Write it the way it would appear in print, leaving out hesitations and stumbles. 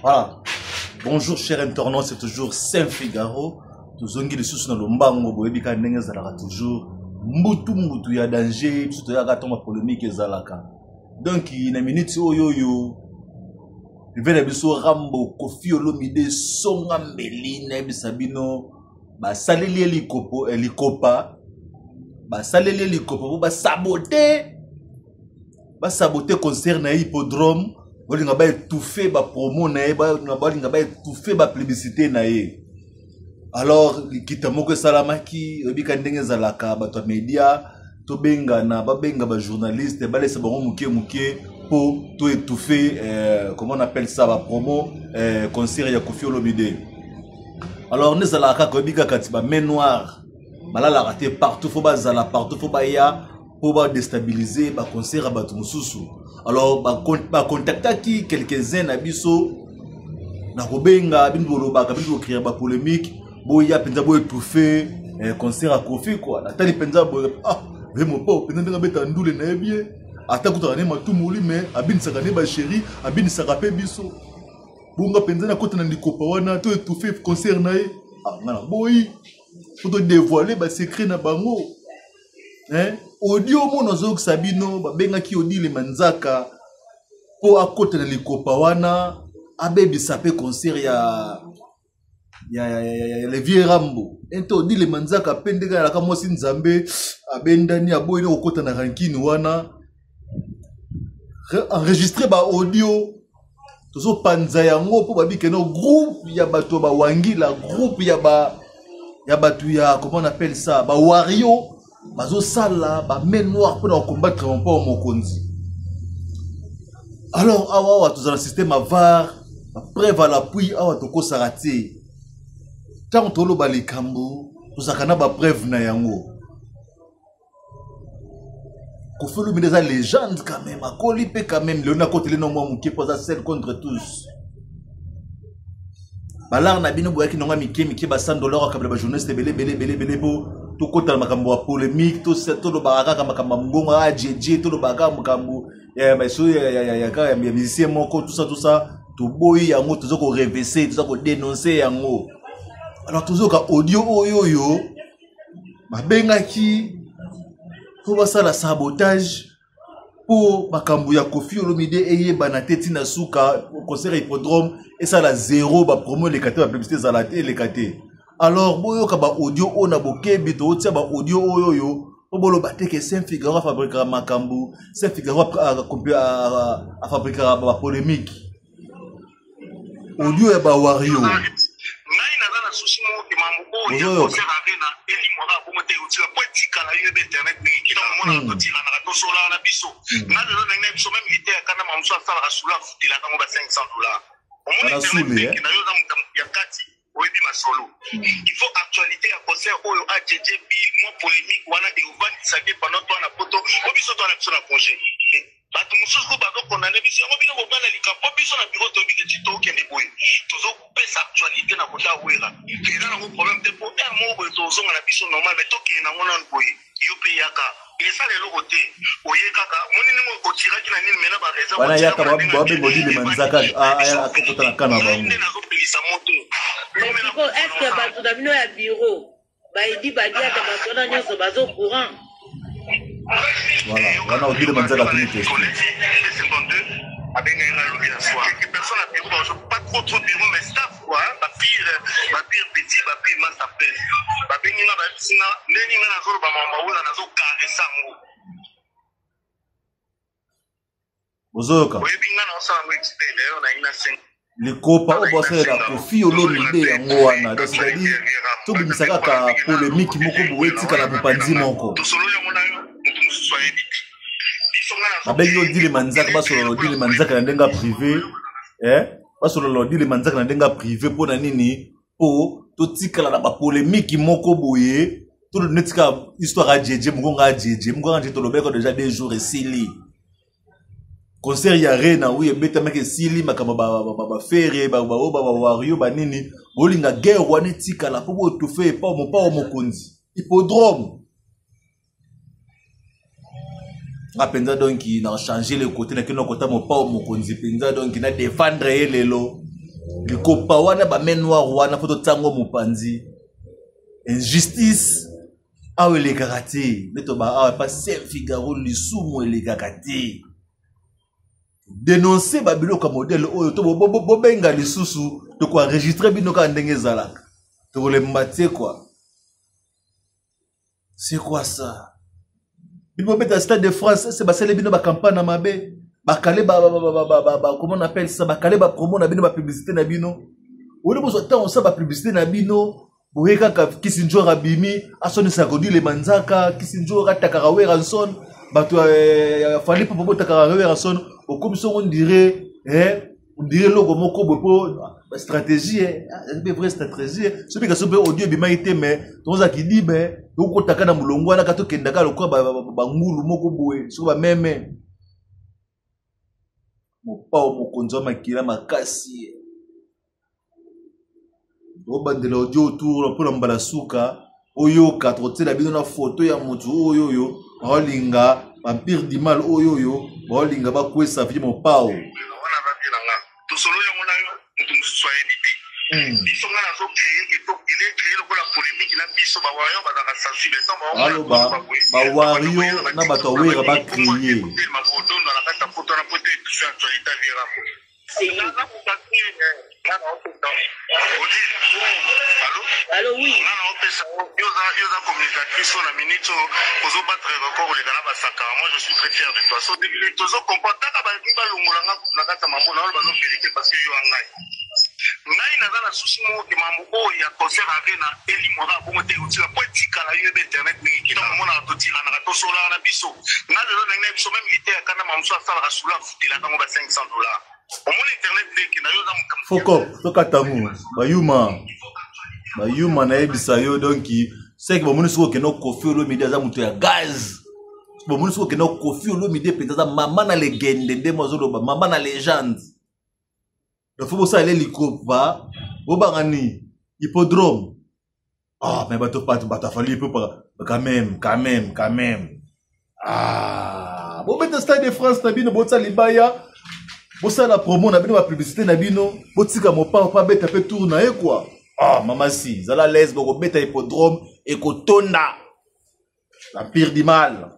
Voilà. Bonjour chers internautes, c'est toujours Saint Figaro. Tozongi lisusu na lombango boyebi kaka ndenge ezalaka toujours mbutu mbutu ya danger biso toyaka ntango bapolemike ezalaka donc na minute oyo oyo rive na biso rambo kofi olomide songa mbeli nayebisa bino basaleli ye likopo eh, likopa basaleli ye likopa mpo basabote basabote concert na ye hippodrome balinga baetouffe bapromo na ye balinga baetouffe bapublicité na ye alors likita moko esalamaki oyebika ndenge ezalaka bato ya media tobengana babenga bajournaliste balesa bango moke moke mpo to étouffe euh, comment on appelle ça bapromo euh, concert ya kofi olomide alors nde ezalaka kaka oyebi kaka ti bamain noire balalaka te partout fo bazala partout fo baya mpo badestabilize baconcert ya bato mosusu alors bacontactaki ba quelques-uns na biso na kobenga bino bolobaka bino bocrea bapolémique boya mpenza boetouffe eh, concert ya kofi kua natali mpenza boye ah ye mopo mpenza ndenge abeta ndule na ye bien ata kutaka ne matumoli mais abinisaka ne basheri abinisaka mpe biso bonga mpenza nakota na likopa wana to etouffe concert na ye ah, nga na boyi po todevoile basecret na bango eh? audio mona azokisa bino babengaki odile manzaka mpo akota na likopa wana abebisa mpe concert ya ya, ya, ya, ya, ya le vieux rambo ente odile manzaka mpe ndenge alaka mwasi nzambe abendani aboyi na kokota na rankine wana enregistre ba audio tozopanza yango mpo babikeno groupe ya bato ya bawangila groupe ya ba ya bato ya comment on appelle ça bawario bazosala ba main noire mpo na kocombattre mpo mokonzi alors awa awa tozala système ya var bapreuve à l'appui awa tokosaka te ntango toloba likambo tozalaka na bapreuve na yango Koffi Olomide eza légende quand même akoli mpe quand même lelo nakoteli na mwa moke mpo aza seul contre tous balare na bino boyaki nango ya mike mike ba 100 dollar akabela bajournaliste ebele ebele ebele ebele mpo tokotala makambo ya polémique tolobaka kaka makambo ya mongongo a jeje tolobaka kaka makambo ya musicien moko tout ça tout ça toboyi yango toza korevese toza kodenonce yango alors tozoyoka audio oyo oyo babengaki mpo basala sabotage mpo makambo ya kofi olomide eyebana te ntina suka concert ya hippodrome esala zero bapromo eleka te bapublicité ezala te eleka te alors boyoka baaudio oyo na bokebi tootia baaudio oyo oyo mpo boloba te ke saint figaro afabrikaka makambo saint figaro afabrikaka bapolémique audio ya ba wario ngai naza na susi moko ke mambo oyo ya concert arena elimwaka bongo te otika po etikala yo ebe internet ndenge kino omonaka hmm. totiranaka tosolaka na biso hmm. nga lelo ndenge na biso meme lite ya kanda mamosu asalaka sula afutelaka ngo ba 500 dollars omoni internet ndenge na yo oza moto ya kati oyebi masolo il faut actualité ya concert oyo adj bill mwa polémique wana eovandisa te pendant toi na poto po biso toi na biso na congé bato mosusu ko bazokondane biso yango bino bobala likambo po biso na biro toyebi ke ti tokende boye tozopesa actualité na kota wera eza nango problème te po heure moko boye tozonga na biso normal mais tokende nango nanu boye yo mpe yaka esala eloko te oye kaka moni ndenge otiraki na nini mena bareserve wana yaka babenga odile manzaka akokota na kana bango nde nazopelisa moto siko estce bato na bino ya bureau baedi badiaka bato wana nyonso bazo courant voilà wana odile manzaka atuni question abengaki nga lobi na soir quelques personnes na bureau bazo pas trop trop bureau mais staff quoi ba pire ba pire petit ba pire master presse babengi nga bayebisi nga ndenge nga nazoloba makambo awela nazo caresse yango ozoyoka oyebi nga naosala yango expert d'ailleurs nayi na senga likopa oyo basalela kofi olomide yango wana donc c'est-à-dire tobimisa kaka polémique moko boye etikala mopanzi moko babengi odile manzaka basolola odile manzaka na ndenge ya privé eh? basolola odile manzaka na ndenge ya privé mpo na nini mpo totikala na bapolemiki moko boye to neti kaka histoire ya jeje mokonga ya jeje mokonga jeje tolobaki deja deux jours esili concert ya rena oyo ebetamaki esili makambo bafere baoyo bawario banini bolinga guerre wana etikala mpo botufe epa mopao mokonzi hippodrome nga mpenza donk na change le côté nakende kota mopao mokonzi mpenza donk na défendre ye lelo. Likopa wana, bamain noire wana, fo totiango mopanzi. Injustice awa elekaka te, nde toba awa pa Saint Figaro, lisumu elekaka te. Denonce babiloko ya modele oyo to bobenga lisusu, tokoenregistre bino kaka ndenge ezalaka, tokolemba te kua. C'est quoi ça? Bino bobeta Stade de France, se basali bino bacampagne na mabe, bakale, comment on appelle ça, bakale bapromo na bino, bapublicité na bino. Oli bozwa ntango osala bapublicité na bino boye kaka Kisinjor abimi, asonisaka Odile Manzaka, Kisinjor atakaka Werrason, bato ya Fally mpo botakaka Werrason, okomi songo ndire ondire eloko moko boye mpo stratégie mpe vraie stratégie. Soki kasi mpe audio ebimaki te, mais tokozala kidibe, tokokotaka na molongo wana, ka tokendaka lokola bangulu moko boye, soki bameme Mopao mokonzi wa makila makasi. Obandela audio autour mpona mbala suka oyoka, tokotiela bino na foto ya motu oyo oyo baolinga Vampire du mal, oyo oyo baolinga bakwesa vie Mopao. Wana babi na nga tosolo yango na yo, moto mosusu ayebi te. Biso nga nazo créer ke to il est créé lokola polémique na biso. Bawario bazalaka sensible. Aloba bawario na bato ya Wera bacréer. Mabodondo na kati ya poto wana po te etouche actualité avira. Allo, oui. Nga na opesa yo, oza communicatrice oyo na minute oyo ozobattre record oleka na basakara. Moi, je suis très fier de toi. So tozo comprendre kaka balingi balongola nga na kati ya mambo na oloba no vérité, parce que yo ya ngai, ngai naza na souci moko ke mambo oyo ya concert Arena elimwaka bongo te, otika po etikala. Yo yebi internet ndenge ekenda, omonaka totiranaka, tosolaka na biso. Nga lelo ndenge na biso, même lite ya kanda mamosu asalaka sula, afutelaka yango ba 500 $. Omoni internet ndenge ekenda, yo oza Fokop tokatango bayuma bayuma, nayebisa yo. Donc seke bomoni soki okende, Koffi Olomide aza moto ya gaz. Bomoni soki okende, Koffi Olomide mpenza aza mama na legende, nde mo azoloba mama na légende. Donc fo bosala likopa, bobanga nini? Hippodrome. Ah, mais bato bato bato afali mpe quand même, quand même, quand même. Ah, bobeta Stade de France na bino, botia libaya, bosala promo na bino, bapublicité na bino, botika Mopao mpo abeta mpe tour na ye kua. Ah, mama si zala l'aise, bokobeta hippodrome, ekotonda. L'empire du mal.